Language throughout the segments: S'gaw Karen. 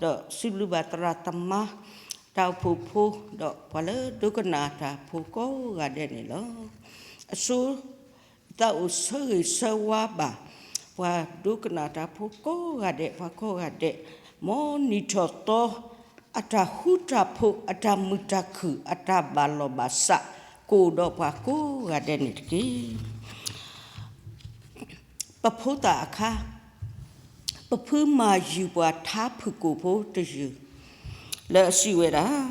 ဒီးစံးဘျုးဘၣ်သရၣ်သမါ, တၢ်အိၣ်ဖှိၣ်ဖိ, ဒီးပှၤလၢဒိကနၣ်တၢ်ဖိကိးဂၤဒဲးန့ၣ်လီၤ. အဆိ ယသးအိၣ်ဆၢဂ့ၤဆၢဝါဘၣ် ပှၤဒိကနၣ်တၢ်ဖိကိးဂၤဒဲး, ပှၤကိးဂၤဒဲး, မ်နံၣ်ထီၣ်သီ အတၢ်ဃူတၢ်ဖိး, အတၢ်မုာ်တၢ်ခုၣ်, အတၢ်ဘၣ်လီၢ်ဘၣ်စး ကအိၣ်ဒီးပှၤကိးဂၤဒဲးန့ၣ်တက့ၢ်. ပဖိသၣ်အခါ, ပဖုမၤယုၤပှၤထါဖုၣ်ကိာ်ဖိတယုၢ် လၢအစံးဝဲဒၣ်,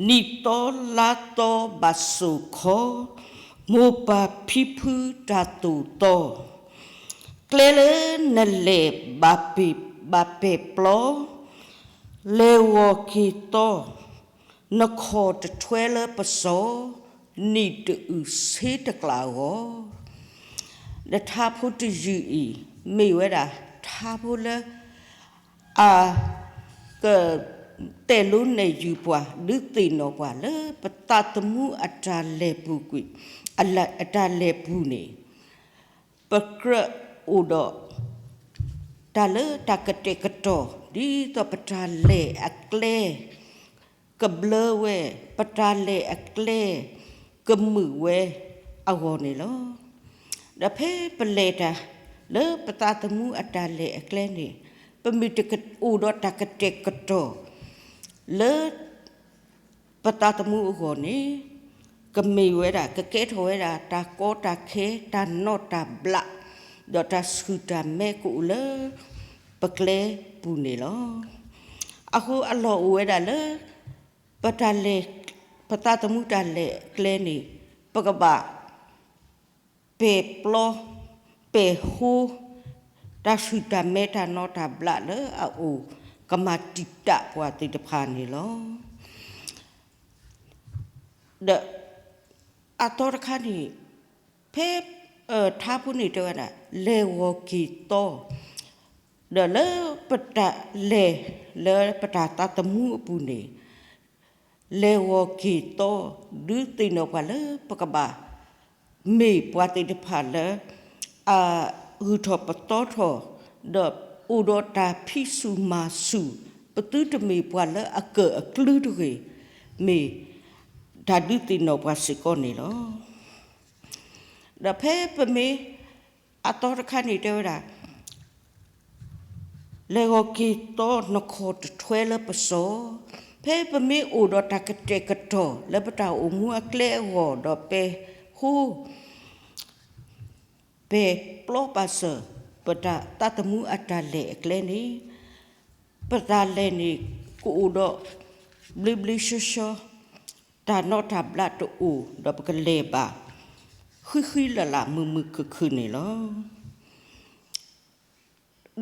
နံၣ်သီလါသီဘၣ်စိာ်ခီ, မိၢ်ပၢ်ဖံဖုတၢ်သိၣ်သီ, ကျဲလၢနလဲၤဘၣ်ပဲာ်ပျီ, လဲၤဂီၤက့ၤသီ, နခီၣ်တထွဲလၢပစီၤ, နံၣ်တအုၣ်ဆ့တကျးအဂီၢ်. ဒီးထါဖိတယုၢ်အံၤ မ့ၢ်ဝဲဒၣ်ထါဖိလၢ အ က တဲာ်လိနဲၣ်ယုၤပှၤ ဒုးသ့ၣ်နီၣ်ပှၤလၢပသးသမူအတၢ်လဲၤပူၤကွံာ်, အတၢ်လဲၤပူၤန့ၣ် ပကြၢးအိၣ်ဒီး တၢ်လၢတၢ်ကတဲာ်ကတီၤ ဒ်သိးပတၢ်လဲၤအကျဲ ကဘျၢဝဲ, ပတၢ်လဲၤအကျဲ ကမုာ်ဝဲအဂီၢ်န့ၣ်လီၤ. ဒီးဖဲပလဲၤတၢ်လၢပသးသမူအတၢ်လဲၤအကျဲန့ၣ် ပမ့ၢ်တအိၣ်ဒီးတၢ်ကတဲာ်ကတီၤ လၢ ပသးသမူအဂီၢ်န့ၣ် ကမ့ၢ်ဝဲဒၣ် ကကဲထီၣ်ဝဲဒၣ် တၢ်ကီတၢ်ခဲ တၢ်နီၣ်တၢ်ဘျး ဒီးတၢ်ဆူၣ်တၢ်မဲကအိၣ်လၢ ပကျဲပူၤန့ၣ်လီၤ. အဃိအလီၢ်အိၣ်ဝဲဒၣ်လၢ ပတၢ်လဲၤ ပသးသမူတၢ်လဲၤအကျဲန့ၣ် ပကဘၣ် ပဲာ်ပျီ ပဲာ်ဃိ တၢ်ဆူၣ်တၢ်မဲ တၢ်နီၣ်တၢ်ဘျးလၢအအိၣ် ကမၤတံာ်တာ်ပှၤသ့ၣ်တဖၣ်န့ၣ်လီၤ. ဒီးအသီတခါန့ၣ် ဖဲ ထါဖိန့ၣ်တဲဝဲဒၣ် လဲၤဂီၤက့ၤသီ ဒီးလၢပတၢ်လဲၤ လၢပတၢ်သးသမူအပူၤန့ၣ် လဲၤဂီၤက့ၤသီ ဒုးသ့ၣ်နီၣ်ပှၤလၢပကဘၣ် မ့ၢ်ပှၤသ့ၣ်တဖၣ်လၢ အဂုၤထီၣ်ပသီထီၣ် ဒီးအိၣ်ဒီးတၢ်ဖံးစူၣ်မၤစူၣ် ပသုတမ့ၢ်ပှၤလၢအကၢၣ်အကျူတဂ့ၤ မ့ၢ်တၢ်ဒုးသ့ၣ်နီၣ်ပှၤစ့ၢ်ကီးန့ၣ်လီၤ. ဒီးဖဲပမ့ၢ် အသီတခါန့ၣ်တဲဝဲဒၣ် လဲၤဂီၤက့ၤသီ နခီၣ်တထွဲလၢပစီၤ, ဖဲပမ့ၢ်အိၣ်ဒီးတၢ်ကတဲာ်ကတီၤ လၢပတၢ်အိၣ်မူအကျဲအဂီၢ် ဒီးပဲာ်ဃိ ပဲာ်ပျီပာ်စၢၤ ပတၢ်သးသမူအတၢ်လဲၤအကျဲန့ၣ် ပတၢ်လဲၤန့ၣ် ကအိၣ်ဒီး ဘျ့ဘျ့ဆှီဆှီ တၢ်နီၣ်တၢ်ဘျးတအိၣ် ဒီးပကလဲၤဘၣ် ဃံဃံလၤလၤ မုာ်မုာ်ခုၣ်ခုၣ်န့ၣ်လီ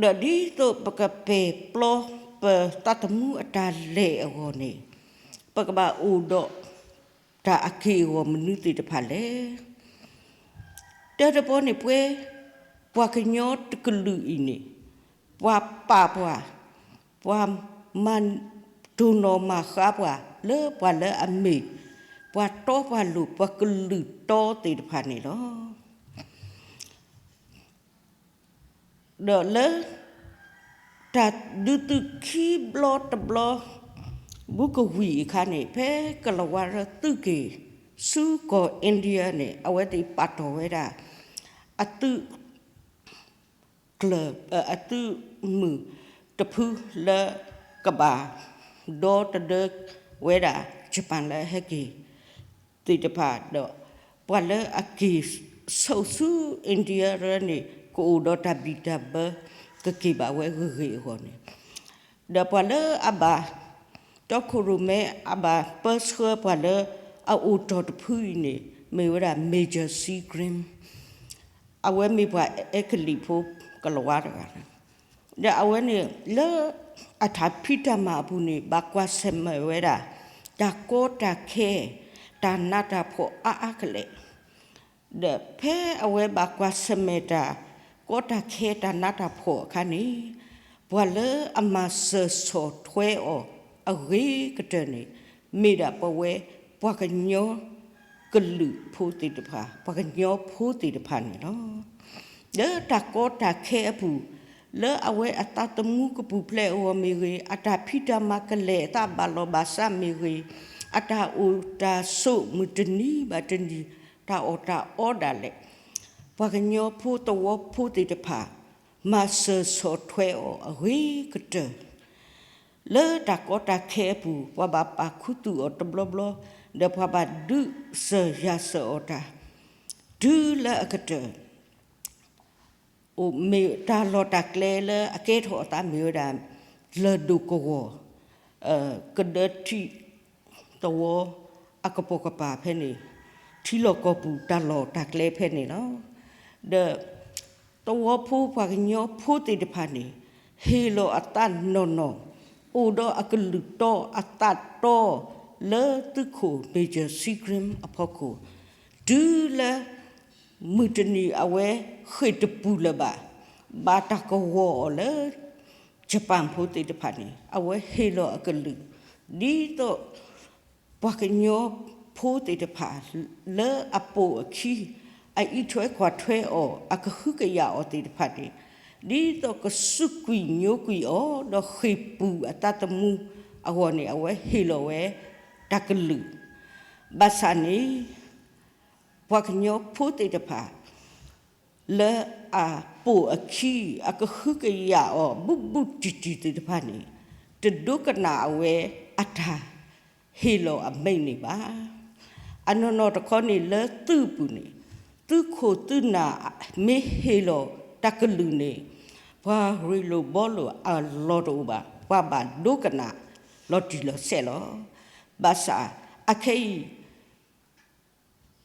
ၤ. ဒီးဒ်သိးပကပဲာ်ပျီ ပသးသမူအတၢ်လဲၤအဂီၢ်န့ၣ် ပကဘၣ်အိၣ်ဒီး တၢ်အက့ၢ်အဂီၤမနုၤသ့ၣ်တဖၣ်လဲၣ်. တၢ်တဘီန့ၣ်ပှဲၤ ပှၤကညီတကလုာ်အံၤန့ၣ် ပှၤပာ်ပှၤ ပှၤမၤတိၢ်နီၣ်မၤဃါပှၤ လၢပှၤလၢအမ့ၢ် ပှၤတီပှၤလိၤ ပှၤကလုာ်တီသ့ၣ်တဖၣ်န့ၣ်လီၤ. ဒီးလၢ တၢ်ဒုးသုးခံဘျီတဘျီ ဘူးကဝံၤအခါန့ၣ် ဖဲကလၤဝါရၢသုးက့ၤ ဆူကီၢ် India န့ၣ် အဝဲသ့ၣ်ပာ်တီၢ်ဝဲဒၣ် အသုး ကျၢၤ အသုးမုၢ်တဖုလၢ ကဘၣ်ဒီတဒၢဝဲဒၣ် Japan လၢဟဲက့ၤ သ့ၣ်တဖၣ်ဒီး ပှၤလၢအက့ၤဆိးဆူ India ရၢန့ၣ် ကအိၣ်ဒီးတၢ်ဘံၣ်တၢ်ဘၢ ကက့ၤဘၣ်ဝဲဂ့ၤဂ့ၤအဂီၢ်န့ၣ် ဒီးပှၤလၢအဘၣ် တီခိၣ်ရိၣ်မဲ အဘၣ်ပၢဆှၢပှၤလၢအအိၣ်တီၢ်တဖုအံၤန့ၣ် မ့ၢ်ဝဲဒၣ် Major Seagram အဝဲမ့ၢ်ပှၤအဲကလံးဖိကလၤဝါတဂၤ ဒီးအဝဲန့ၣ် လၢအတၢ်ဖံးတၢ်မၤအပူၤန့ၣ် ဘၣ်ကွၢ်ဆၢၣ်မဲာ်ဝဲဒၣ် တၢ်ကီတၢ်ခဲ တၢ်နးတၢ်ဖှီၣ်အါအါကလဲာ် ဒီးဖဲအဝဲဘၣ်ကွၢ်ဆၢၣ်မဲာ်တၢ် ကီတၢ်ခဲတၢ်နးတၢ်ဖှီၣ်အခါန့ၣ် ပှၤလၢအမၤစၢၤဆီၣ်ထွဲအီၤအဂ့ၤကတၢၢ်န့ၣ် မ့ၢ်ဒၣ်ပဝဲ ပှၤကညီကလုာ်ဖိသ့ၣ်တဖၣ် ပှၤကညီဖိသ့ၣ်တဖၣ်န့ၣ်လီၤ. လၢတၢ်ကီတၢ်ခဲအပူၤ လၢအဝဲအသးသမူကပူၤဖျဲးအဂီၢ်မ့ၢ်ဂ့ၤ, အတၢ်ဖံးတၢ်မၤကလဲာ်အသးဘၣ်လီၤဘၣ်စးမ့ၢ်ဂ့ၤ, အတၢ်အိၣ်တၢ်ဆိးမုၢ်တနံၤဘၣ်တနံၤ, တၢ်အီၣ်တၢ်အီဒၣ်လဲာ်, ပှၤကညီဖိသဝီဖိသ့ၣ်တဖၣ် မၤစၢၤဆီၣ်ထွဲအီၤအဂ့ၤကတၢၢ် လၢတၢ်ကီတၢ်ခဲအပူၤ ပှၤဘၣ်ပာ်ခူသူၣ်အီၤတဘျီဘျီ, ဒီးပှၤဘၣ်ဒုးစၢၤယၤစၢၤအီၤတၢ် တုၤလၢအကတၢၢ် အိၣ်မ့ၢ်တၢ်လီၢ်တၢ်ကျဲလၢအကဲထီၣ်အသးမ့ၢ်ဝဲဒၣ် လၢၢ်ဒိၣ်ကဝီၤ ကဒၢထံးသဝီအကပိာ်ကပၤဖဲန့ၣ်, ထံလီၢ်ကီၢ်ပူၤတၢ်လီၢ်တၢ်ကျဲဖဲန့ၣ်လီၤ. ဒီးသဝီဖိပှၤကညီဖိသ့ၣ်တဖၣ်န့ၣ် ဟ့ၣ်လီၤအသးနီၢ်နီၢ်, အိၣ်ဒီးအကလုၢ်တီအသးတီ လၢသုးခိၣ် Major Seagrim အဖီခိၣ်, တုၤလၢ မုၢ်တနံၤအဝဲဃ့ၢ်တပူၤလၢၤဘၣ်, ဘၣ်တၢ်ကဝီၤအီၤလၢ Japan ဖိသ့ၣ်တဖၣ်န့ၣ် အဝဲဟ့ၣ်လီၤအကလုၢ်, ဒ်သိး ပှၤကညီဖိသ့ၣ်တဖၣ် လၢအပိာ်အခံ အအံးထွဲကွၢ်ထွဲအီၤ အကဟုကယာ်အီၤသ့ၣ်တဖၣ်န့ၣ် ဒ်သိးကစူးကွံာ်ညိကွံာ်အီၤ ဒီးဃ့ၢ်ပူၤအသးသမူအဂီၢ်န့ၣ် အဝဲဟ့ၣ်လီၤဝဲတၢ်ကလုၢ်, ဘၣ်ဆၣ်န့ၣ် ပှၤကညီဖိသ့ၣ်တဖၣ် လၢအပိာ်အခံ အကဟုကယာ်အီၤ ဘူးဘူးတံၢ်တံၢ်သ့ၣ်တဖၣ်န့ၣ် တဒိကနၣ်အဝဲအတၢ်ဟ့ၣ်လီၤအမိၢ်န့ၣ်ဘၣ်. အနီၢ်နီၢ်တခီန့ၣ်လၢသုးပူၤန့ၣ် သုးခိၣ်သုးနၢ်မ့ၢ်ဟ့ၣ်လီၤတၢ်ကလုၢ်န့ၣ် ပှၤရ့လိာ်ဘီလိာ်အလီၢ်တအိၣ်ဘၣ်, ပှၤဘၣ်ဒိကနၣ်လီၤတံၢ်လီၤဆဲးလီၤ. ဘၣ်ဆၣ်အခဲအံၤ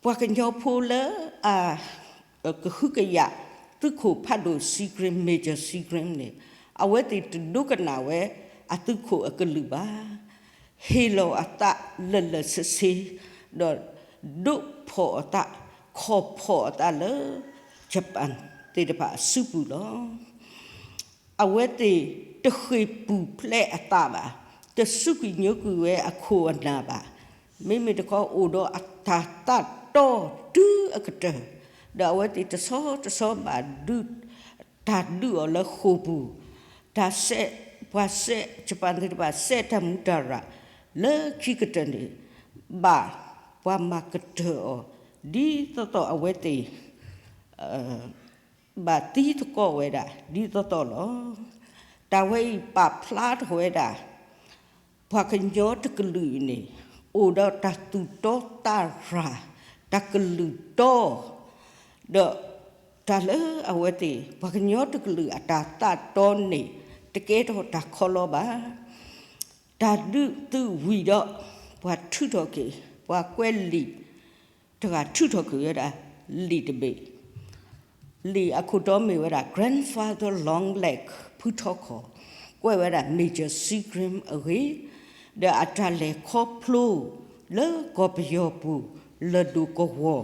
ပှၤကညီဖိလၢအ ကဟုကယာ် သုးခိၣ်ဖးဒိၣ် Seagrim, Major Seagrim န့ၣ် အဝဲသ့ၣ်တဒိကနၣ်ဝဲအသုးခိၣ်အကလုၢ်ဘၣ်. ဟ့ၣ်လီၤအသးလၢာ်လၢာ်ဆ့ဆ့ ဒီးဒိးဖီၣ်အသး ခီၣ်ဖီၣ်အသးလၢ Japan သ့ၣ်တဖၣ်အစုပူၤလီၤ. အဝဲသ့ၣ်တဃ့ၢ်ပူၤဖျဲးအသးဘၣ်, တစူးကွံာ်ညိကွံာ်ဝဲအခိၣ်အနၢ်ဘၣ်. မ့မ့ၢ်တခီအိၣ်ဒီးအတၢ်သးတီတုၤအကတၢၢ်, ဒီးအဝဲသ့ၣ်တဆီတဆီဘၣ်ဒုး တၢ်ဒုးအီၤလၢဃိာ်ပူၤ, တၢ်စဲး, ပှၤစဲး Japan သ့ၣ်တဖၣ်စဲးတၢ်မူးတၢ်ရၢ် လၢခံကတၢၢ်န့ၣ် ဘၣ်ပှၤမၤကတၢၢ်အီၤ ဒ်သိးသိးအဝဲသ့ၣ် ဘၣ်သံသကိးဝဲဒၣ်ဒ်သိးသိးလီၤ. တၢ်ဝဲအံၤပာ်ဖျါထီၣ်ဝဲဒၣ် ပှၤကညီတကလုာ်အံၤန့ၣ် အိၣ်ဒီးတၢ်သူၣ်တီသးရၤ တၢ်ကလုၢ်တီ ဒီးတၢ်လၢအဝဲသ့ၣ် ပှၤကညီတကလုာ်အတၢ်သးတီန့ၣ် တကဲထီၣ်တၢ်ခီလီဘၣ်. တၢ်ဒုးသုးဝံၤဒီး ပှၤထုးထီၣ်က့ၤ ပှၤကွဲးလံာ် တဂၤထုးထီၣ်က့ၤဝဲဒၣ် လံာ်တဘ့ၣ်, လံာ်အခိၣ်တီမ့ၢ်ဝဲဒၣ် Grandfather Longleg ဖုထီခီၣ် ကွဲးဝဲဒၣ် Major Seagrim အဂ့ၢ်, ဒီးအတၢ်လဲၤခီဖျိလၢကီၢ်ပယီၤပူၤ လၢၢ်ဒိၣ်ကဝီၤ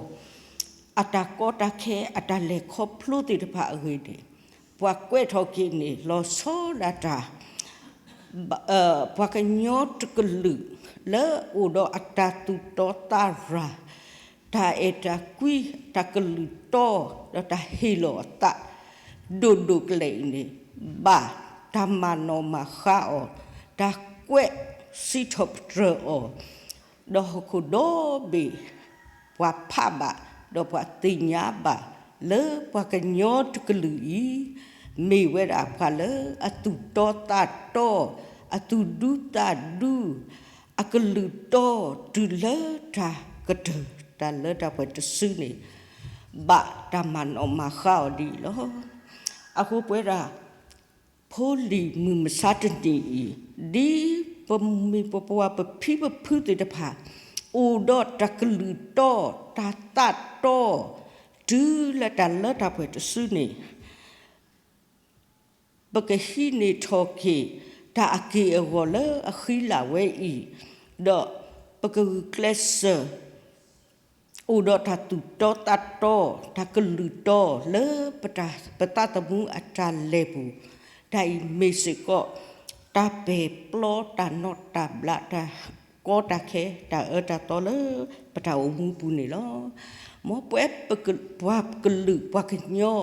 အတၢ်ကီတၢ်ခဲ အတၢ်လဲၤခီဖျိသ့ၣ်တဖၣ်အဂ့ၢ်န့ၣ် ပှၤကွဲးထီၣ်က့ၤန့ၣ် လီၤဆီဒၣ်တၢ် ပှၤကညီတကလုာ် လၢအိၣ်ဒီးအတၢ်သူၣ်တီသးရၤ, တၢ်အဲၣ်တၢ်ကွံ တၢ်ကလုၢ်တီ ဒီးတၢ်ဟ့ၣ်လီၤအသး ဒိၣ်ဒိၣ်ကလဲာ်အံၤန့ၣ် ဘၣ်တၢ်မၤနီၣ်မၤဃါအီၤ, တၢ်ကွဲးစံးထီၣ်ပတြၢၤအီၤ ဒီးဟီၣ်ခိၣ်ဒီဘ့ၣ် ပှၤဖးဘၣ် ဒီးပှၤသ့ၣ်ညါဘၣ် လၢပှၤကညီတကလုာ်အံၤ မ့ၢ်ဝဲဒၣ်ပှၤလၢအသူၣ်တီသးတီ, အသူၣ်ဒူသးဒူ, အကလုၢ်တီ တုၤလၢတၢ်ကတၢၢ် တၢ်လၢတၢ်ပှဲၤတစုန့ၣ် ဘၣ်တၢ်မၤနီၣ်မၤဃါအီၤဒ်အံၤလီၤ. အဃိပဝဲဒၣ် ဖိလံၤမုၢ်မဆါတနံၤအံၤ ဒ်ပမိၢ်ပပၢ်ပဖံပဖုသ့ၣ်တဖၣ် အိၣ်ဒီးတၢ်ကလုၢ်တီ တၢ်သးတီ တုၤလၢတၢ်လၢတၢ်ပှဲၤတစုန့ၣ် ပကဟံးန့ၢ်ထီၣ်က့ၤ တၢ်အက့ၢ်အဂီၤလၢအဃံလၤဝဲအံၤ, ဒီးပကဂုာ်ကျဲးစၢး အိၣ်ဒီးတၢ်သူၣ်တီသးတီ တၢ်ကလုၢ်တီ လၢပတၢ် ပသးသမူအတၢ်လဲၤပူၤ, တၢ်အံၤမ့ၢ်စ့ၢ်ကီး တၢ်ပဲာ်ပျီတၢ်နီၣ်တၢ်ဘျး တၢ်ကီတၢ်ခဲ တၢ်အၢတၢ်သီလၢပတၢ်အိၣ်မူပူၤန့ၣ်လီၤ. မ်ပဝဲပကလုာ်ပှၤကညီ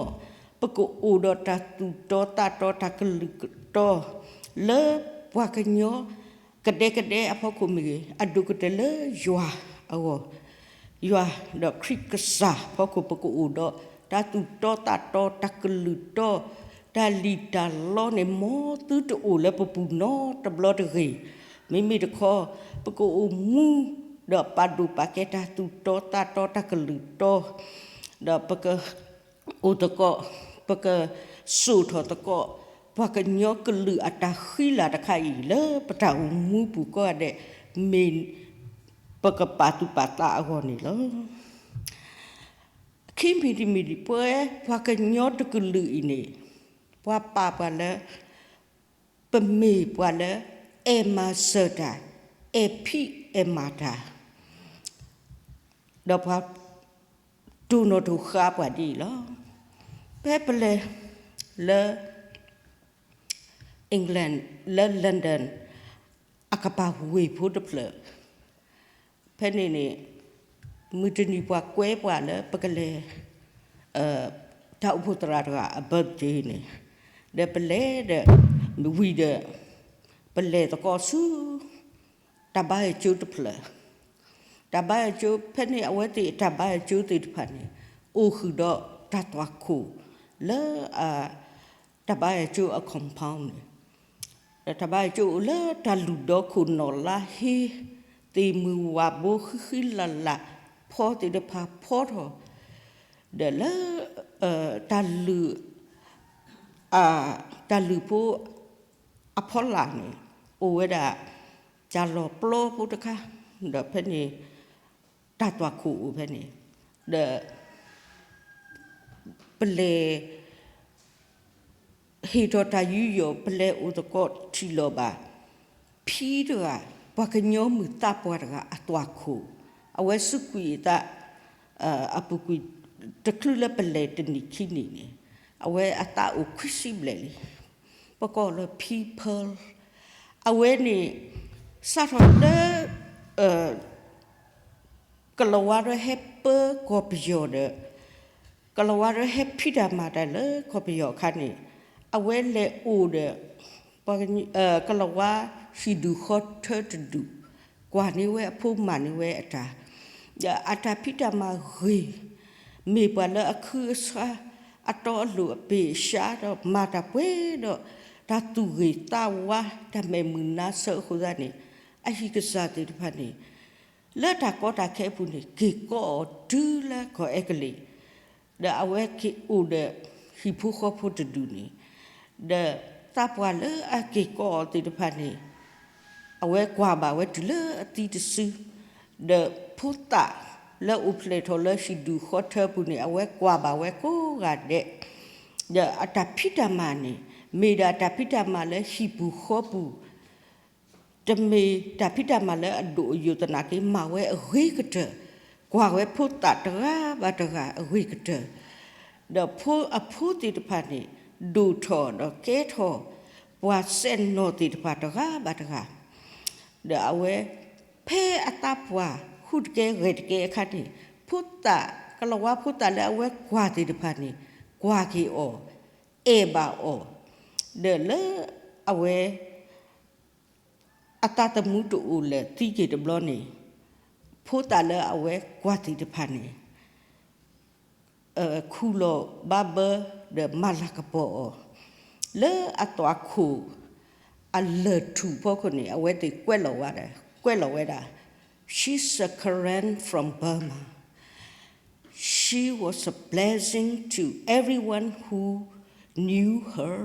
ပကအိၣ်ဒီးတၢ်သူၣ်တီသးတီတၢ်ကလုၢ်ကတီၤ လၢပှၤကညီကဒဲကဒဲအဖီခိၣ်မ့ၢ်ဂ့ၤ, အဒိၣ်ကတၢၢ်လၢယွၤအဂီၢ်, ယွၤဒီးခရံာ်ကစၢ်ဖီခိၣ် ပကအိၣ်ဒီးတၢ်သူၣ်တီသးတီ တၢ်ကလုၢ်တီ, တၢ်လံၣ်တၢ်လီန့ၣ် မ်သုတအိၣ်လၢပပူၤနီတဘျီတဂ့ၤ. မ့မ့ၢ်တခီ ပကအိၣ်မူ ဒီးပာ်ဒိၣ်ပာ်ကဲတၢ်သူၣ်တီသးတီ တၢ်ကလုၢ်တီ, ဒီးပက အိၣ်သကိး, ပကစိာ်ထီၣ်သကိး ပှၤကညီကလုာ်အတၢ်ဃံလၤတခါအံၤ လၢပတၢ်အိၣ်မူပူၤကိးဂၤဒဲး, မ့ၢ်ပကပာ်သူၣ်ပာ်သးအဂီၢ်န့ၣ်လီၤ. ခံမံၤတမံၤ ပဝဲပှၤကညီတကလုာ်အံၤန့ၣ် ပှၤပာ်ပှၤလၢ ပမ့ၢ်ပှၤလၢ အဲၣ်မၤစၢၤတၢ်, အဲၣ်ဖံးအဲၣ်မၤတၢ်, ဒီးပှၤတိၢ်နီၣ်ထီၣ်ဃာ်ပှၤဒ်အံၤလီၤ. ဖဲပလဲၤလၢ England, လၢ London အကပၤဝ့ၢ်ဖိတဖျၢၣ် ဖဲန့ၣ်န့ၣ် မုၢ်တနံၤပှၤကွဲပှၤလၢပကလဲၤ တၢ်အိၣ်ဖှိၣ်သရၣ်တဂၤအ birthday န့ၣ်, ဒီးပလဲၤဒီး ဝံၤဒီး ပလဲၤသကိးဆူ တၢ်ဘါယွၤကၠိတဖျၢၣ်, တၢ်ဘါယွၤကၠိ ဖဲန့ၣ်အဝဲသ့ၣ်တၢ်ဘါယွၤကၠိသ့ၣ်တဖၣ်န့ၣ် အိၣ်ဃုာ်ဒီးတၢ်သွၣ်ခိၣ် လၢ တၢ်ဘါယွၤကၠိအ compound န့ၣ်, ဒီးတၢ်ဘါယွၤကၠိအိၣ်လၢတၢ်လုၢ်ဒီခိၣ်နီၣ်လါဟ့ သ့ၣ်မုၢ်ဝၣ်ဘိဃံဃံလၤလၤ ဖီသ့ၣ်တဖၣ်ဖီထီၣ်, ဒီးလၢ တၢ်လုၢ် တၢ်လုၢ်ဖိအဖီလာ်န့ၣ် အိၣ်ဝဲဒၣ် တၢ်လီၢ်ပျီဖိတခါ, ဒီးဖဲန့ၣ် တၢ်သွၣ်ခိၣ်အိၣ်ဖဲန့ၣ်, ဒီး ပလဲၤ ဟ့ၣ်ထီၣ်တၢ်ယူးယီၣ် ပလဲၤအိၣ်သကိးထံၣ်လီၤဘၣ် ဖံတဂၤ, ပှၤကညီမုၢ်သးပှၢ်တဂၤအသွၣ်ခိၣ်, အဝဲစူးကွံာ်အသး အပူၤကွံာ် တချုးလၢပလဲၤတနံၣ်ခံနံၣ်န့ၣ်, အဝဲအသးအိၣ်ခွံဆံဘျဲၣ်လံ, ပကိးလၢ People, အဝဲန့ၣ် စးထီၣ်လၢ ကလၤဝါဒီးဟဲပၢကီၢ်ပယီၤဒီး ကလၤဝါဒီးဟဲဖံးတၢ်မၤတၢ်လၢကီၢ်ပယီၤအခါန့ၣ်, အဝဲလဲၤအိၣ်ဒီး ကလၤဝါဟံၣ်ဒူၣ်ဃီထၢတဒူၣ်, ကွၢ်န့ၢ်ဝဲအဖိမၤန့ၢ်ဝဲအတၢ်, ဒီးအတၢ်ဖံးတၢ်မၤဂ့ၤ, မ့ၢ်ပှၤလၢအခုအဆါ အတီအလိၤအပ့ၢ်အရှါဒီးမၤတၢ်ပှဲၤဒီး တၢ်သူၣ်ဂ့ၤသးဝါ တၢ်မဲာ်မုာ်နါဆၢအဃိသတးန့ၣ်, အဟံၣ်ကစၢ်သ့ၣ်တဖၣ်န့ၣ် လၢတၢ်ကီတၢ်ခဲအပူၤန့ၣ် က့ၤကိးအီၤတုၤလၢကီၢ်အဲကလံး, ဒီးအဝဲက့ၤအိၣ်ဒီးဟံၣ်ဖိဃီဖိတဒူၣ်န့ၣ်, ဒီးသးပှၢ်လၢအက့ၤကိးအီၤသ့ၣ်တဖၣ်န့ၣ် အဝဲကွၢ်ဘၣ်ဝဲတုၤလၢအသံတစု, ဒီးဖိသၣ်လၢအိၣ်ဖျဲၣ်ထီၣ်လၢဟံၣ်ဒူၣ်ဃီထၢပူၤန့ၣ် အဝဲကွၢ်ဘၣ်ဝဲကိးဂၤဒဲး, ဒီးအတၢ်ဖံးတၢ်မၤန့ၣ် မ့ၢ်ဒၣ်တၢ်ဖံးတၢ်မၤလၢဟံၣ်ပူၤဃီပူၤ တမ့ၢ်တၢ်ဖံးတၢ်မၤလၢအဒိၣ်အယိာ်သနာ်က့ မၤဝဲအဂ့ၤကတၢၢ်, ကွၢ်ဝဲဖိသၣ်တဂၤဘၣ်တဂၤအဂ့ၤကတၢၢ်, ဒီးဖိအဖိသ့ၣ်တဖၣ်န့ၣ် ဒိၣ်ထီၣ်ဒီးကဲထီၣ် ပှၤစဲးနီၣ်သ့ၣ်တဖၣ်တဂၤဘၣ်တဂၤ, ဒီးအဝဲ ဖဲအသးပှၢ်ဃုာ်တကဲဂဲၤတကဲအခါန့ၣ် ဖိသၣ် ကလၤဝါဖိသၣ်လၢအဝဲကွၢ်သ့ၣ်တဖၣ်န့ၣ် ကွၢ်က့ၤအီၤ, အဲၣ်ဘၣ်အီၤ, ဒီးလၢအဝဲ အသးသမူတအိၣ်လၢၤသံက့ၤတဘျီန့ၣ်, ဖိသၣ်လၢအဝဲကွၢ်သ့ၣ်တဖၣ်န့ၣ် ခူၣ်လီၤဘါဘၢ ဒီးမၤလၤကပီၤအီၤ, လၢအသွၣ်ခိၣ်အလၢၢ်ထူၣ်ဖီခိၣ်န့ၣ် အဝဲသ့ၣ်ကွဲးလီၤဝဲဒၣ်, ကွဲးလီၤဝဲဒၣ် She's a Karen from Burma. She was a blessing to everyone who knew her.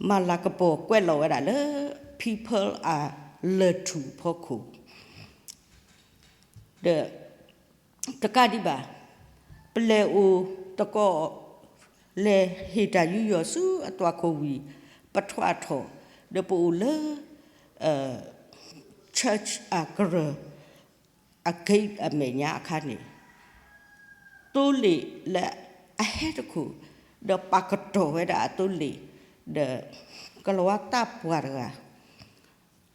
မၤလၤကပီၤကွဲးလီၤဝဲဒၣ်လၢ People အလၢၢ်ထူၣ်ဖီခိၣ်, ဒီးတကးဒံးဘၣ်, ပလဲၤအိၣ်သကိး လဲၤဟ့ၣ်တၢ်ယူးယီၣ်ဆူအသွၣ်ခိၣ်ဝံၤ ပထွးထီၣ်, ဒီးပအိၣ်လၢ church အကရၢၢ် အဂ့ၢ်အမဲာ်ညါအခါန့ၣ်, သိလ့ၣ်လၢအဟဲတခိၣ်, ဒီးပာ်ကတီၢ်ဝဲဒၣ်အသိလ့ၣ်, ဒီးကလၤဝါသးပှၢ်တဂၤ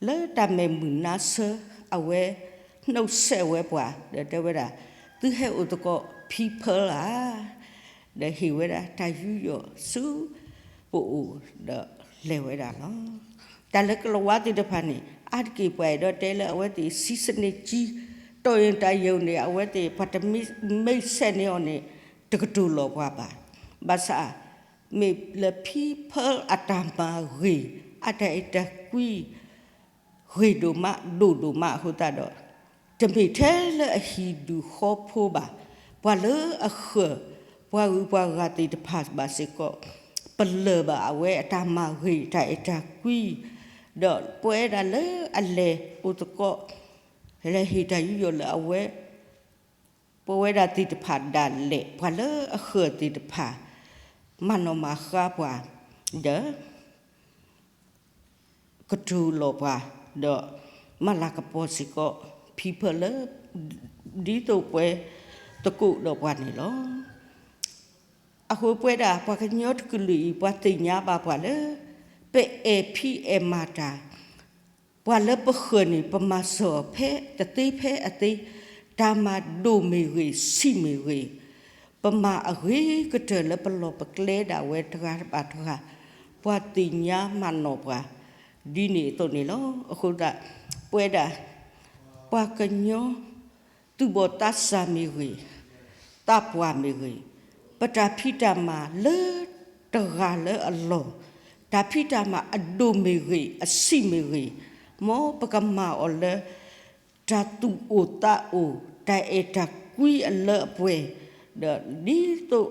လၢတၢ်မဲာ်မုာ်နါဆၢ အဝဲ နှုတ်ဆက် ဝဲပှၤ ဒီးတဲဝဲဒၣ်, သုဟဲအိၣ်သကိး People ဧါ, ဒီးဟ့ၣ်ဝဲဒၣ်တၢ်ယူးယီၣ်ဆူပအိၣ်ဒီးလဲၤဝဲဒၣ်လီၤ. တၢ်လၢကလၤဝါသ့ၣ်တဖၣ်န့ၣ် အါတက့ၢ်ပှၤအဲၣ်ဒိးတဲလၢအဝဲသ့ၣ် စံးစန့ၢ်ကံ တီၢ်အ့ၣ်တၢ်ယိာ်န့ၣ် အဝဲသ့ၣ်ပှၤတမ့ၢ်ဆဲးန့ၢ်အီၤန့ၣ် တကတိၤလီၤပှၤဘၣ်. ဘၣ်ဆၣ် မ့ၢ်လၢ people အတၢ်မၤဂ့ၤ အတၢ်အဲၣ်တၢ်ကွံ ဂ့ၤဒိၣ်မး ဒိၣ်ဒိၣ်မးအဃိသတးဒီး တမ့ၢ်ထဲလၢအဟံၣ်ဒူၣ်ဃီဖိဘၣ်. ပှၤလၢအဃၢၤ ပှၤဂုၤပှၤဂၤသ့ၣ်တဖၣ်ဘၣ်စ့ၢ်ကီး ပလၢၢ်ဘၣ်အဝဲအတၢ်မၤဂ့ၤ တၢ်အဲၣ်တၢ်ကွံ, ဒီးပဝဲဒၣ်လၢအလဲၤအိၣ်သကိး လဲၤဟ့ၣ်တၢ်ယူးယီၣ်လၢအဝဲ ပဝဲဒၣ်သ့ၣ်တဖၣ်ဒၣ်လဲာ် ပှၤလၢအဃၢၤသ့ၣ်တဖၣ် မၤနီၣ်မၤဃါပှၤ ဒီး ကတိၤလီၤပှၤ ဒီးမၤလၤကပီၤစ့ၢ်ကီး people လၢ ဒ်သိးပှၤသကိးဒီးပှၤန့ၣ်လီၤ. အဃိပဝဲဒၣ်ပှၤကညီတကလုာ်အံၤ ပှၤသ့ၣ်ညါဘၣ်ပှၤလၢ ပအဲၣ်ဖံးအဲၣ်မၤတၢ် ပှၤလၢပဃၢၤန့ၣ် ပမၤစၢၤအီၤဖဲတသ့ဖဲအသ့, တၢ်မၤဒိၣ်မ့ၢ်ဂ့ၤ ဆံးမ့ၢ်ဂ့ၤ, ပမၤအဂ့ၤကတၢၢ်လၢပလီၢ်ပကျဲဒၣ်ဝဲတဂၤဘၣ်တဂၤ, ပှၤသ့ၣ်ညါမၤနီၣ်ပှၤ ဒ်န့ၣ်အသိးန့ၣ်လီၤ. အဃိသတး ပဝဲဒၣ် ပှၤကညီ သူၣ်ဘီၣ်သးစၢ်မ့ၢ်ဂ့ၤ, သးပှၢ်မ့ၢ်ဂ့ၤ, ပတၢ်ဖံးတၢ်မၤလၢတဂၤလၢအလီၢ်, တၢ်ဖံးတၢ်မၤအဒိၣ်မ့ၢ်ဂ့ၤ အဆံးမ့ၢ်ဂ့ၤ, မ်ပကမၤအီၤလၢ တၢ်သူၣ်အိၣ်သးအိၣ်, တၢ်အဲၣ်တၢ်ကွံအလၢအပှဲၤ, ဒီးဒ်သိး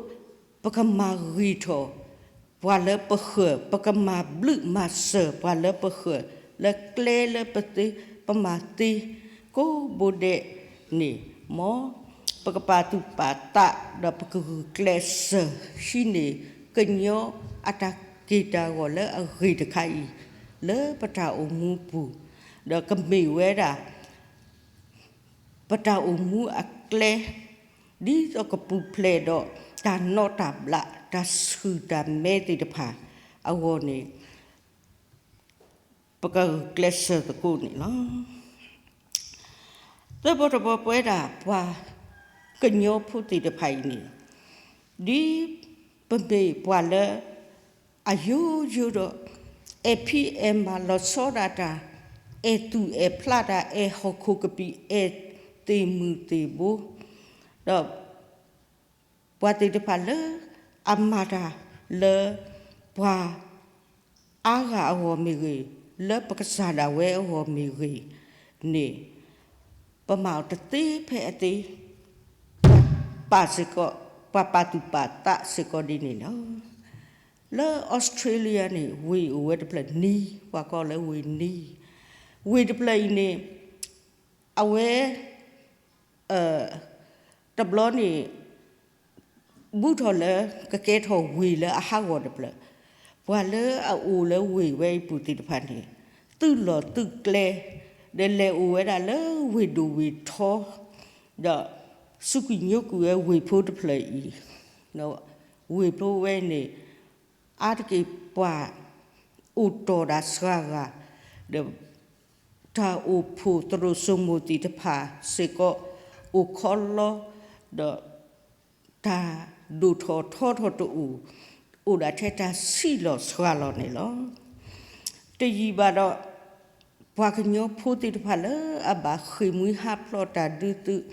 ပကမၤဂ့ၤထီၣ် ပှၤလၢပဃၢၤ, ပကမၤဘျုးမၤစၢၤပှၤလၢပဃၢၤ, လၢကျဲလၢပသ့, ပမၤသ့, ကိးဘိဒဲးန့ၣ်, မ်ပကပာ်သူၣ်ပာ်သး ဒီးပကဂုာ်ကျဲးစၢး ဟံးန့ၢ်ကညီအတၢ်က့ၢ်တၢ်ဂီၤလၢအဂ့ၤတခါအံၤ လၢပတၢ်အိၣ်မူပူၤ, ဒီးကမ့ၢ်ဝဲဒၣ် ပတၢ်အိၣ်မူအကျဲ ဒ်သိးကပူၤဖျဲးဒီးတၢ်နီတၢ်ဘျး တၢ်ဆူၣ်တၢ်မဲသ့ၣ်တဖၣ်အဂီၢ်န့ၣ် ပကဂုာ်ကျဲးစၢးသကိးန့ၣ်လီၤ. သၢဘီတဘီ ပဝဲဒၣ်ပှၤကညီဖိသ့ၣ်တဖၣ်အံၤန့ၣ် ဒ်ပမ့ၢ်ပှၤလၢ အယိယိဒီး အဲၣ်ဖံးအဲၣ်မၤလီၤဆီဒၣ်တၢ်, အဲၣ်သူၣ်အဲၣ်ဖျးတၢ်, အဲၣ်ဟီၣ်ခိၣ်ကပံာ်, အဲၣ်သ့ၣ်မုၢ်သ့ၣ်ဘိ, ဒီးပှၤသ့ၣ်တဖၣ်လၢအမၤတၢ်လၢ ပှၤအါဂၤအဂီၢ်မ့ၢ်ဂ့ၤ, လၢပကစၢ်ဒၣ်ဝဲအဂီၢ်မ့ၢ်ဂ့ၤန့ၣ်, ပမၤအီၤတသ့ဖဲအသ့, ပာ်စ့ၢ်ကီး, ပှၤပာ်သူၣ်ပာ်သးစ့ၢ်ကီးဒ်န့ၣ်လီၤ. လၢ Australia န့ၣ် ဝ့ၢ်အိၣ်ဝဲတဖျၢၣ်နံၤ, ပှၤကိးလၢဝ့ၢ်နံၤ, ဝ့ၢ်တဖျၢၣ်အံၤန့ၣ် အဝဲ တဘျီန့ၣ် ဘူးထီၣ်လၢကကဲထီၣ်ဝ့ၢ်လၢအဟးဂီၤတဖျၢၣ်, ပှၤလၢအအိၣ်လၢဝ့ၢ်ဝဲအံၤပူၤသ့ၣ်တဖၣ်န့ၣ် သူၣ်လီၤသူၣ်ကျဲ, ဒီးလဲၤအိၣ်ဝဲဒၣ်လၢဝ့ၢ်ဒိၣ်ဝ့ၢ်ထီ, ဒီးစူးကွံာ်ညိကွံာ်ဝဲဝ့ၢ်ဖိတဖျၢၣ်အံၤ, ဒီးဝ့ၢ်ဖိဝဲန့ၣ် အါတက့ၢ်ပှၤအိၣ်တီၢ်ဒၣ်စှၤဂၤ, ဒီး တၢ်အိၣ်ဖှိၣ်သရိာ်စိမိၤသ့ၣ်တဖၣ်စ့ၢ်ကီး အိၣ်ခီလီ, ဒီးတၢ်ဒိၣ်ထီၣ်ထီထီၣ်တအိၣ်, အိၣ်ဒၣ်ထဲတၢ်ဆံးလီၤစှၤလီၤန့ၣ်လီၤ. တယံာ်ဘၣ်ဒီး ပှၤကညီဖိသ့ၣ်တဖၣ်လၢအဘၣ်ဃ့ၢ်မှံဟးဖျိးတၢ်ဒုးသုး,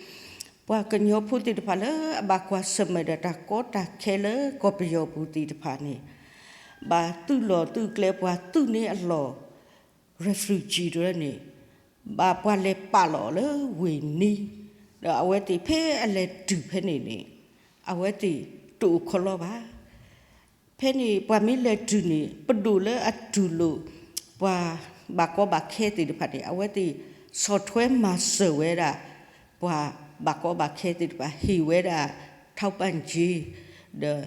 ပှၤကညီဖိသ့ၣ်တဖၣ်လၢအဘၣ်ကွၢ်ဆၢၣ်မဲာ်ဒီးတၢ်ကီတၢ်ခဲလၢကီၢ်ပယီၤပူၤသ့ၣ်တဖၣ်န့ၣ် ဘၣ်သုးလီၢ်သုးကျဲ ပှၤသုးန့ၢ်အလီၢ် refugee တဖၣ်န့ၣ် ဘၣ်ပှၤလဲၤပာ်လီၤအီၤလၢဝ့ၢ်နံၤ, ဒီးအဝဲသ့ၣ်ဖဲအလဲၤတုၤဖဲန့ၣ်န့ၣ် အဝဲသ့ၣ်တအိၣ်ခီလီဘၣ်. ဖဲန့ၣ်ပှၤမ့ၢ်လဲၤတုၤန့ၣ် ပဒိၣ်လၢအတူၢ်လိာ် ပှၤဘၣ်ကီဘၣ်ခဲသ့ၣ်တဖၣ်န့ၣ် အဝဲသ့ၣ်ဆီၣ်ထွဲမၤစၢၤဝဲဒၣ် ပှၤဘၣ်ကီဘၣ်ခဲသ့ၣ်တဖၣ် ဟ့ၣ်ဝဲဒၣ် ထောက်ပံ့ကြေး ဒီး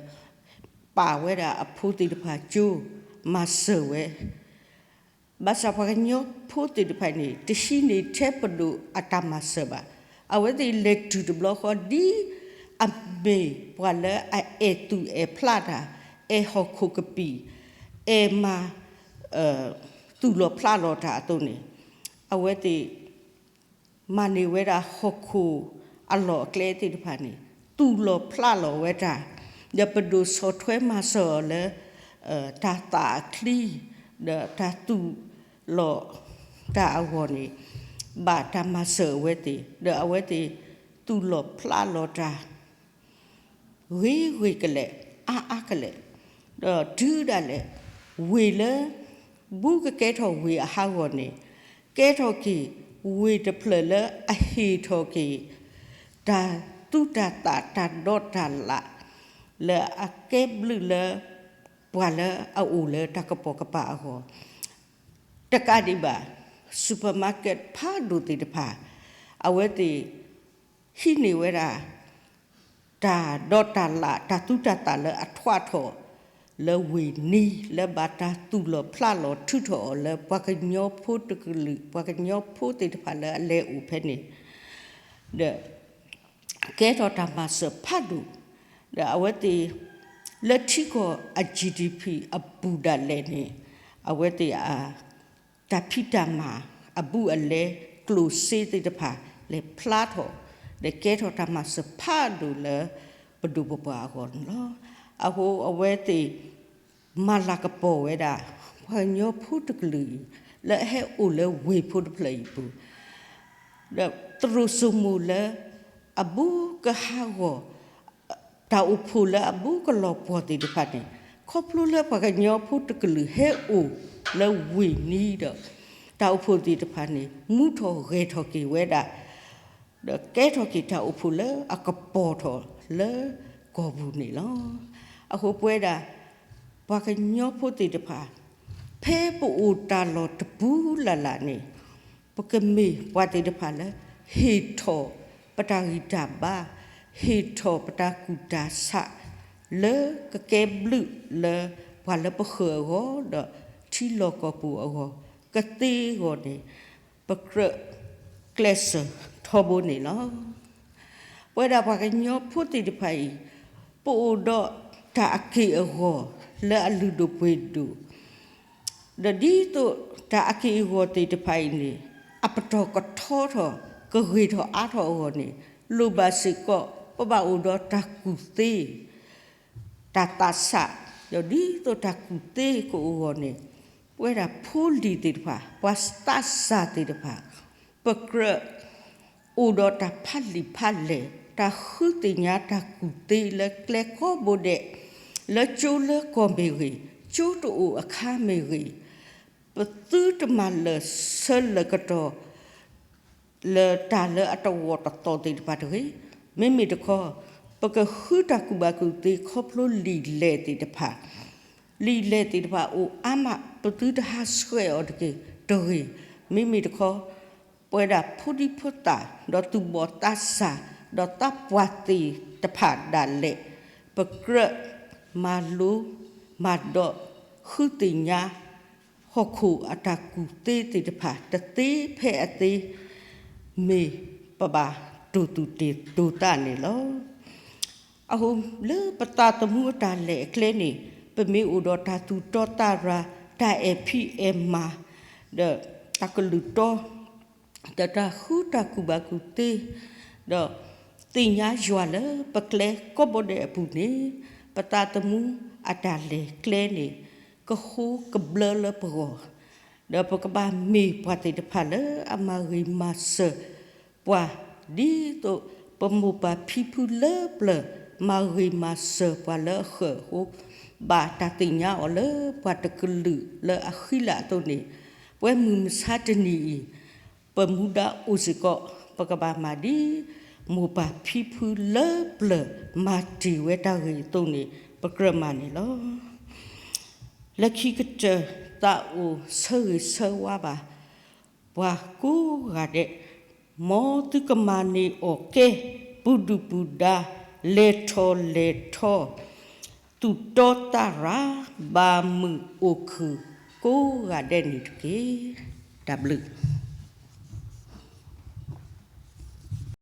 ပာ်ဝဲဒၣ်အဖိသ့ၣ်တဖၣ်ကၠိ မၤစၢၤဝဲ ဘၣ်ဆၣ်ပှၤကညီဖိသ့ၣ်တဖၣ်န့ၣ် တဟံးန့ၢ်ထဲပဒိၣ်အတၢ်မၤစၢၤဘၣ်. အဝဲသ့ၣ်လဲၤတုၤတဘျီဃီ ဒ်အမ့ၢ်ပှၤလၢအအဲၣ်သူၣ်အဲၣ်ဖျးတၢ်, အဲၣ်ဟီၣ်ခိၣ်ကပံာ်, အဲၣ်မၤ သူၣ်လီၤဖျးလီၤတၢ်အသိးန့ၣ် အဝဲသ့ၣ် မၤန့ၢ်ဝဲဒၣ်ဟီၣ်ခိၣ်အလီၢ်အကျဲသ့ၣ်တဖၣ်န့ၣ် သူၣ်လီၤဖျးလီၤဝဲတၢ် ဒီးပဒိၣ်ဆီၣ်ထွဲမၤစၢၤအီၤလၢ တၢ်သးအချံ ဒီးတၢ်သူၣ်လီၤတၢ်အဂီၢ်န့ၣ် ဘၣ်တၢ်မၤစၢၤအဝဲသ့ၣ် ဒီးအဝဲသ့ၣ်သူၣ်လီၤဖျးလီၤတၢ် ဂ့ၤဂ့ၤကလဲာ် အါအါကလဲာ် ဒီးတုၤဒၣ်လဲာ် ဝ့ၢ်လၢ ဘူးကကဲထီၣ်ဝ့ၢ်အဟးဂီၤန့ၣ် ကဲထီၣ်က့ၤ ဝ့ၢ်တဖျၢၣ်လၢအဟ့ၣ်ထီၣ်က့ၤ တၢ်သူတၢ်သၣ်တၢ်ဒီးတၢ်လၣ် လၢအကဲဘျုးလၢ ပှၤလၢအအိၣ်လၢတၢ်ကပိာ်ကပၤအဂီၢ် တကးဒံးဘၣ် supermarket ဖးဒိၣ်သ့ၣ်တဖၣ် အဝဲသ့ၣ် ဟံးန့ၢ်ဝဲဒၣ် တၢ်ဒီးတၢ်လၣ် တၢ်သူတၢ်သၣ်လၢအထွးထီၣ် လၢဝ့ၢ်နံၤ လၢဘၣ်တၢ်သူၣ်လီၤဖျးလီၤထုးထီၣ်အီၤလၢပှၤကညီဖိတကလုာ် ပှၤကညီဖိသ့ၣ်တဖၣ်လၢအလဲၤအိၣ်ဖဲန့ၣ် ဒီး ကဲထီၣ်တၢ်မၤစၢၤဖးဒိၣ် ဒီးအဝဲသ့ၣ် လၢထံကီၢ်အ GDP အပူၤဒၣ်လဲာ်န့ၣ် အဝဲသ့ၣ်အ တၢ်ဖံးတၢ်မၤ အဘူးအလဲ ကျိၣ်စ့သ့ၣ်တဖၣ် လဲၤဖျါထီၣ် ဒီးကဲထီၣ်တၢ်မၤစၢၤဖးဒိၣ်လၢ ပဒိၣ်ပပှၢ်အဂီၢ်န့ၣ်လီၤ. အဃိအဝဲသ့ၣ် မၤလၤကပီၤဝဲဒၣ် ပှၤကညီဖိတကလုာ်အံၤ လၢအဟဲအိၣ်လၢဝ့ၢ်ဖိတဖျၢၣ်အံၤအပူၤ ဒီးသရိာ်စိမိၤလၢ အဘူးကဟးဂီၤ တၢ်အိၣ်ဖှိၣ်လၢအဘူးကလီၤပှီၢ်သ့ၣ်တဖၣ်န့ၣ် ခီဖျိလၢပှၤကညီဖိတကလုာ်ဟဲအိၣ်လၢဝ့ၢ်နံၤဒီး တၢ်အိၣ်ဖှိၣ်သ့ၣ်တဖၣ်န့ၣ် မူထီၣ်ဂဲၤထီၣ်က့ၤဝဲဒၣ် ဒီးကဲထီၣ်က့ၤတၢ်အိၣ်ဖှိၣ်လၢအကပီၤထီၣ်လၢကီၢ်ပူၤန့ၣ်လီၤ. အဃိပဝဲဒၣ် ပှၤကညီဖိသ့ၣ်တဖၣ် ဖဲပအိၣ်တၢ်လီၢ်တပူၤလၢ်လၢ်န့ၣ် ပကမ့ၢ်ပှၤသ့ၣ်တဖၣ်လၢ ဟ့ၣ်ထီၣ်ပတၢ်ဂံၢ်တၢ်ဘါ, ဟ့ၣ်ထီၣ်ပတၢ်ကူၣ်တၢ်ဆး လၢကကဲဘျုးလၢပှၤလၢပဃၢၤအဂီၢ် ဒီးထံလီၢ်ကီၢ်ပူၤအဂီၢ် ကသ့အဂီၢ်န့ၣ် ပကြၢးကျဲးစၢးထီဘိန့ၣ်လီၤ. ပဝဲဒၣ်ပှၤကညီဖိသ့ၣ်တဖၣ်အံၤ ပအိၣ်ဒီးတၢ်အက့ၢ်အဂီၤလၢအလုၢ်ဒိၣ်ပှ့ၤဒိၣ် ဒီးဒ်သိးတၢ်အက့ၢ်အဂီၤသ့ၣ်တဖၣ်အံၤန့ၣ် အပတီၢ်ကထီထီၣ် ကဂ့ၤထီၣ်အါထီၣ်အဂီၢ်န့ၣ် လိၣ်ဘၣ်စ့ၢ်ကီး ပဘၣ်အိၣ်ဒီးတၢ်ကူၣ်သ့ တၢ်သးစၢ်, ဒီးဒ်သိးတၢ်ကူၣ်သ့ကအိၣ်အဂီၢ်န့ၣ် ပဝဲဒၣ်ဖိလံၤသ့ၣ်တဖၣ် ပှၤသးစၢ်သ့ၣ်တဖၣ် ပကြၢး အိၣ်ဒီးတၢ်ဖးလံာ်ဖးလဲၢ် တၢ်ဃုသ့ၣ်ညါတၢ်ကူၣ်သ့လၢကျဲကိးဘိဒဲး လၢကၠိလၢကီၢ်မ့ၢ်ဂ့ၤ, ကၠိတအိၣ်အခါမ့ၢ်ဂ့ၤ, ပသုတမၤလၢာ်ဆၢလၢာ်ကတီၢ် လၢတၢ်လၢအတဝီၢ်တသီၣ်သ့ၣ်တဖၣ်တဂ့ၤ. မ့မ့ၢ်တခီ ပကဃုတၢ်ကူၣ်ဘၣ်ကူၣ်သ့ခီဖျိလံာ်လဲၢ်သ့ၣ်တဖၣ်, လံာ်လဲၢ်သ့ၣ်တဖၣ်အိၣ်အါမး ပသုတဟးဆှဲးအီၤတဂ့ၤ, တဂ့ၤ. မ့မ့ၢ်တခီ ပဝဲဒၣ်ဖိဒံဖိသၣ် ဒီးသူၣ်ဘီၣ်သးစၢ် ဒီးသးပှၢ်သ့ၣ်တဖၣ်ဒၣ်လဲာ် ပကြၢးမၤလိ မၤဒိး ဃုသ့ၣ်ညါ ဟီၣ်ခိၣ်အတၢ်ကူၣ်သ့သ့ၣ်တဖၣ် တသ့ဖဲအသ့ မ့ၢ်ပဘၣ်တိၢ်သူၣ်တ့ၢ်တိၢ်သးန့ၣ်လီၤ. အဃိလၢပသးသမူအတၢ်လဲၤအကျဲန့ၣ် ပမ့ၢ်အိၣ်ဒီးတၢ်သူၣ်တီသးရၤ တၢ်အဲၣ်ဖံးအဲၣ်မၤ ဒီးတၢ်ကလုၢ်တီ ဒီးတၢ်ဃုတၢ်ကူၣ်ဘၣ်ကူၣ်သ့ ဒီးသ့ၣ်ညါယွၤလၢပကျဲကိးဘိဒဲးအပူၤန့ၣ် ပသးသမူအတၢ်လဲၤကျဲန့ၣ် ကဃိကဘျၢလၢပဂီၢ် ဒီးပကဘၣ်မ့ၢ်ပှၤသ့ၣ်တဖၣ်လၢအမၤဂ့ၤမၤစၢၤပှၤ ဒ်သိးပမိၢ်ပၢ်ဖံဖုလၢပျၢၤ မၤဂ့ၤမၤစၢၤပှၤလၢအဃၢၤအဃိ ဘၣ်တၢ်သ့ၣ်ညါအီၤလၢပှၤတကလုာ်လၢအဃံလၤအသိးန့ၣ် ပဝဲမုၢ်မဆါတနံၤအံၤ ပမူဒါအိၣ်စ့ၢ်ကီး ပကဘၣ်မၤဒ် မိၢ်ပၢ်ဖံဖုလၢပျၢၤ မၤတ့ၢ်ဝဲတၢ်ဂ့ၢ်အသိးန့ၣ် ပကြၢးမၤန့ၣ်လီၤ. လၢခံကတၢၢ် သးအိၣ်ဆၢဂ့ၤဆၢဝါဘၣ် ပှၤကိးဂၤဒဲး, မ်သုကမၤန့ၢ်အီၣ်ကဲ ပူၤဒုၣ်ပူၤဒါ လဲၤထီၣ်လဲၤထီ သူၣ်တီသးရၤ ဘၣ်မုာ်အိၣ်ခုၣ်ကိးဂၤဒဲးန့ၣ်တက့ၢ်. တၢ်ဘျုး